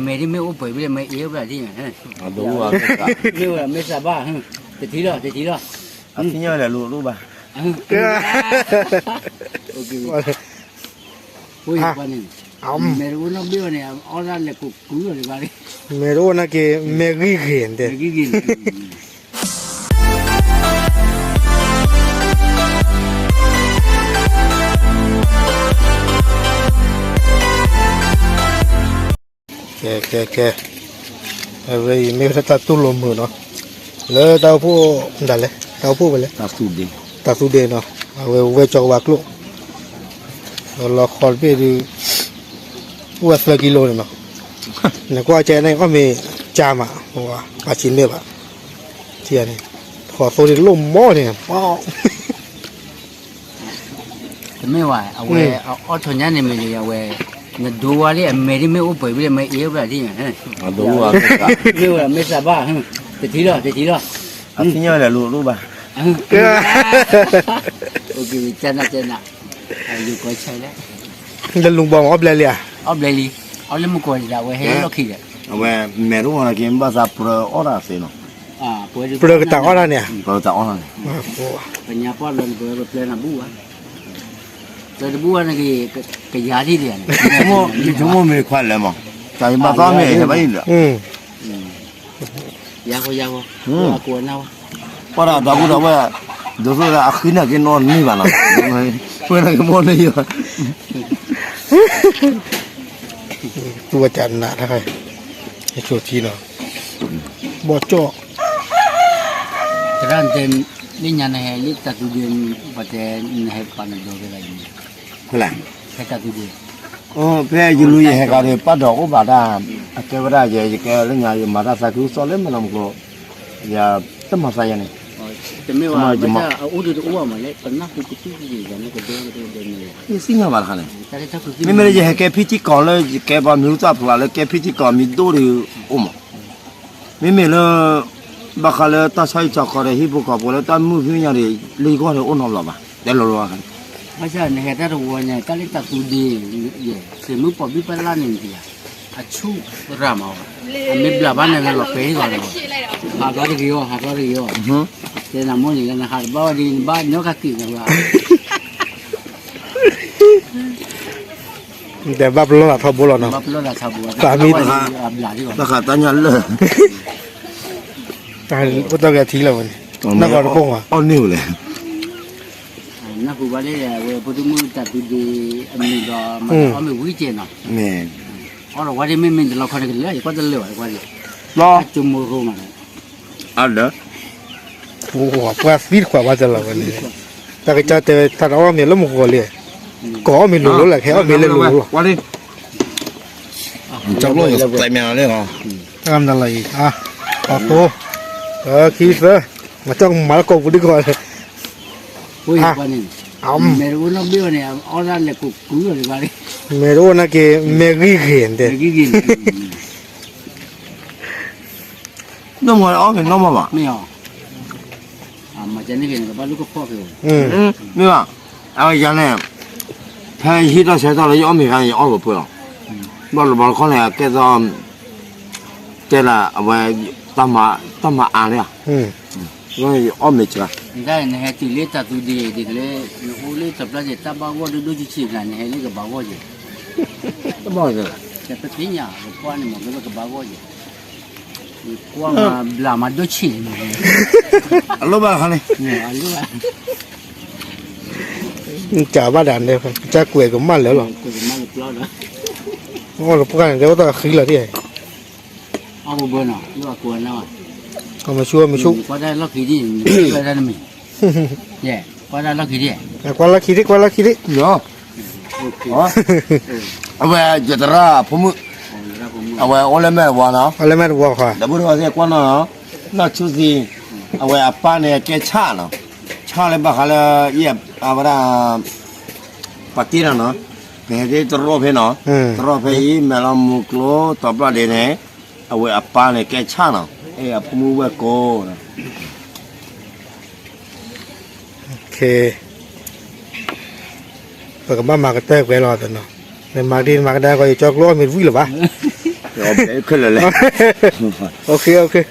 မဲာ်ဒ်မ့ၢ်အိၣ်ပှဲၤဘၣ်လၢမ့ၢ်အ့ၣ်အိၣ်ဘၣ်ဒ်န့ၣ်, မ့ၢ်ဝဲမ့ၢ်စးဘၣ်, တထံၣ်လီၤ တထံၣ်လီၤ, အသ့ၣ်ညါဝဲလဲၣ်လိၣ်လိၣ်ဘၣ်, မဲာ်တအိၣ်နီၣ်ဘ့ၣ်ဘၣ်န့ၣ် အီၣ်ဒၣ်လဲၤကိးကုၢ်လီၤဘၣ်, မဲာ်တအိၣ်နာ်က့ မဲာ်ဂံၢ်ဂ့ၤန့ၣ်တဲ ကဲ ကဲ ကဲ, အဝဲအံၤမ့ၢ်ဝဲဒၣ်တၢ်တူၢ်လိာ်မုာ်နီၤ, လၢတၢ်အိၣ်ဖှိၣ်ဒၣ်လဲာ် တၢ်အိၣ်ဖှိၣ်ဝဲလဲၣ်, တၢ်သူဒ့နီၤ, အဝဲဝဲကၠီကဝါကျိၣ်, လီၤဃီတဘ့ၣ်ဒုး, အိၣ်ဝဲသၢကံလိန့ၣ်နီၤ, နကွၢ်ကဲန့ၣ် အီၣ်မ့ၤကၢမး, ပှၤဆံးမ့ၢ်ဘၣ်, ထံၣ်န့ၣ်, ဃီသိဒ်လိၣ်မီၢ်န့ၣ်, တမ့ၢ်ဝဲ အဝဲ အအီၣ်ထီၣ်ညါန့ၣ်မ့ၢ်န့ၣ် အဝဲ နဒိဝါလံ အမဲာ်ဒ်မ့ၢ်အိၣ်ပှဲၤဘၣ်လၢ မ့ၢ်အ့ၣ်အိၣ်ဘၣ်ဒ်န့ၣ်, မ့ၢ်ဝဲမ့ၢ်စးဘၣ်, တထံၣ်လီၤ တထံၣ်လီၤ, အသ့ၣ်ညါဝဲလဲၣ်လိၣ်လိၣ်ဘၣ်, ကနၣ်ကနၣ်, ယကီဆဲးလဲၣ်, လၢလူၤဘီမ့ၢ်အီၣ်ဘျဲလံဧါ, အီၣ်ဘျဲလံ, အီၣ်လၢမုၢ်ကီၤလံဒီး အဝဲဟဲလီၢ်ခံဒီး, အဝဲ မဲာ်တအိၣ်နာ်က့ ဘၣ်သးပြၢအီၣ်တၢ်သ့နီၤ ပြၢကတၢၢ်အီၣ်တၢ်န့ၣ်ဧါ, ပြၢကတၢၢ်အီၣ်တၢ်န့ၣ်, ပှၤပျဲနၤဘူၣ်ဘၣ်, ပျဲတဘူၣ်ဘၣ်န့ၣ်က့ၤ, ကယၤဒ်န့ၣ်, ယဆိကမိၣ်မ့ၢ်ခွါလဲၣ်မး, တၢ်ယဘၣ်သီမ့ၢ်ဟဲဘၣ်အံၤလၢ, ယၤဃီယၤဃီ, အကိးနၤဝဲ, ပှၤဒီးဒီပုၢ်ဒီဝဲၢ်, ဒိးသိးအဃံန့ၣ်က့ၤနီၢ်န့ၢ်ဘၣ်နီၤ, ဝဲန့ၣ်က့ၤမီၢ်န့ၢ်ယၤ တူၢ်ဝဲတၢ်နးတခါ, ယဆိထံနီၤ, ဘီၣ်ကၠီၣ်, သရၣ်တဲ, လၢညါနဟဲလၢတၢ်သူဒ့, ပှၤတဲ, နဟဲပာ်နဒိးက့ၤလၢ, ဖဲတၢ်သူဒ့, ဖဲယလူၤယဟဲကဒီး ပာ်ဒီးအိၣ်ဘၣ်တၢ်, အကဲဝဲဒၣ်ယဲ ယကဲလၢညါ ယမၤတၢ်သးခုကစီၣ်လၢမဲာ်လီၤမူကျိၤ, ယတမၤသးယၤန့ၣ်, တမ့ၢ်ဝဲ, အအိၣ်ဒံးတအိၣ်ဘၣ်မးလဲၣ် ပနၢ်ဟူကသံၣ်ကသံၣ်ယၤန့ၣ်ကဒိ, ယသ့ၣ်ညါဘၣ်တခါန့ၣ်, မ့မ့ၢ်လၢယဟဲကဲဖံထံကီၢ်လၢ ယကဲပှၤမံၤဟူသၣ်ဖျါလၢကဲဖံထံကီၢ်မံၤဒိၣ်ဒီးအိၣ်မး, မ့မ့ၢ်လၢ ဘၣ်ဃးလၢတၢ်ဆီဟံၣ်ဆီဃီဒီးဟံၣ်ဖိဃီဖိလၢတၢ်မုာ်ဖံးညါဒီး လၢယဂီၢ်ဒီးအိၣ်နီတဘျီဘၣ်, တဲလိၤလိၤဘၣ်ခါန့ၣ်, ဘၣ်ဆၣ်နဟဲတၢ်တဝီညါ တၢ်လၢတၢ်သူဒ့, ယဲ, သုးမုၢ်ပိာ်ဘံၣ်ပလၢ်န့ၣ်ဒံးဧါ, အဆူၣ်ရၣ်မး, အမ့ၢ်ဘျးဘၣ်န့ၣ်လီၤပဲာ်ဟံၣ်ဂီၤန့ၣ်, ဟးထီၣ်တဂ့ၤအီၤ ဟးထီၣ်တဂ့ၤအီၤ, တဲနၤမိၢ်န့ၣ်လၢနဟးတဘၣ်ဝဲဒ် နဘၣ်ညီကက့ၤနဝဲ တဲဘၣ်ပလီၢ်သးထီဘိလီၤနီၤ, တၢ်မံ, တၢ်ဃးတၢ်ညၣ်လၢာ်, အိၣ်တ့ၢ်က့ၤထံလီၤဝဲန့ၣ်, နၢ်ကီၢ်တပိၢ်ဘၣ်, အီၣ်န့ၢ်ဝဲလဲၣ်, နၢ်ဟူဘၣ်လၢ အဝဲဖိဒိၣ်မုၣ်တၢ်သူဒ့အမံၤဒီး မၤအီၣ်မ့ၢ်ဝံၤကဲနီၤ, အီၣ်ဒီးဝဲဒ်မ့ၢ်မ့ၢ်တလီခီန့ၣ်ကလၢာ် ယကွၢ်တလၢာ်ဘၣ် ယကွၢ်လၢာ်, အကၠိမိၢ်ရိမး, အဒီး ပှၤသံတခွးဘၣ်တလီၤဝဲန့ၣ်, တၢ်ကစၢ်တဲဝဲ တၢ်တအီၣ်မ့ၤလၢမုၢ်ကီၤလံ, ကအီၣ်မ့ၤလိၤလိၤလၢခဲအီၣ်မ့ၤလၢလိၤလိၤလီၤ, တၢ်မနုၤလီၤအံၤ, အဃိ, ခံသၢ, မၤကၠီကမၤလၢကိးပူၤဒ်ကီး, မဲာ်တအိၣ်နီၣ်ဘ့ၣ်ဘၣ်န့ၣ် အီၣ်ဒၣ်လဲၤကိးကုၢ်လီၤ, မဲာ်တအိၣ်နာ်က့ မဲာ်ဂံၢ်ဂ့ၤန့ၣ်တဲ နီၢ်မ့ၢ်အီၣ်မ့ၤနီၢ်မးဘၣ်, မ့ၢ်အီၤ, မ့ၢ်ဘၣ်, အဝဲယၤန့ၣ်, ဖဲယဟံးထီၣ်ဆၢထီၣ်လၢယအီၣ်မ့ၤခါန့ၣ် ယအီၣ်ပှဲၤပှဲၤလီၤ, ဘၣ်လီၤဘၣ်လီခီန့ၣ် ကဲသိး, တဲဒၣ်အဝဲ, တၢ်မၤအါန့ၣ်ဧါ, ယအီၣ်မ့ၤစှၤ, နဟဲတုၤလၢတၢ်သူဒ့ဒ်ကလၢ, နအိၣ်လၢတၢ်ပျၢ်က့ၤတၢ်ဘၣ်ဂီၢ်ဒိၣ်ဒိၣ်ဆံးဆံးဘၣ် နဟဲလၢကဘၣ်ဂီၢ်က့ၤ, တဘၣ်, တသ့ၣ်ညါပကွၢ်န့ၣ်မ့ၢ်လၢကဘၣ်ဂီၢ်က့ၤ, ကွၢ်မၤဘျးမၤဒိၣ်ဆံးန့ၣ်, အလိၣ်ဘၣ်ခါန့ၣ်, ကဘၣ်ဒၣ်န့ၣ် ကစၢ်ကွဲးကမၣ်လၢာ်လီၤ, အီၣ်လၢပှၢ်န့ၣ် တဲဝဲတၢ်ဃံလီၤဒ်, အီၣ်ဘၣ်ဘၣ်နီၤ, လၢအကိးနၤဘၣ်, မဆူမဆူ, ကွၢ်တၢ်လီၢ်ခံဒ်, ကွၢ်တၢ်လီၢ်ခံဒ်, ကွၢ်လီၢ်ခံဒ်, ကွၢ်လီၢ်ခံဒ်, အဝဲယသရၣ်ဖိမုၣ်, အဝဲအိၣ်လၢမဲာ်တဝီနီၤ, အိၣ်လၢမဲာ်တဝီဃီ, ဒီပုၢ်ဒီဝဲၢ်သ့ၣ်ကွၢ်နီၤ, နီၢ်ဆူသံ, အဝဲအပၢ်န့ၣ်ကဲဆၣ်နီၤ, ဆၣ်လၢဘၣ်ဃးလၢ, အဝဲဒၣ် ပှၤတ့ထီၣ်နီၤ, ပဟဲသ့ၣ်တရီၣ်ဖဲနီၤ, တရီၣ်ဖဲအံၤ မဲာ်လီၤမူကျိ တီၤပျၢ်ဒ့န့ၣ်, အဝဲအပၢ်န့ၣ်ကဲဆၣ်နီၤ, အဖိမုၣ်ဝဲၢ်ကိး, ပကဘၣ်မၤကတၢၢ်ကွဲးလီၤနီၤ, နမၤဒ်နမၤကဒါကီး ယကၠီကျိအီၣ်မ့ၤတဝံၣ်လၢၤဘၣ်. အခဲလၢာ်လဲၣ်, အ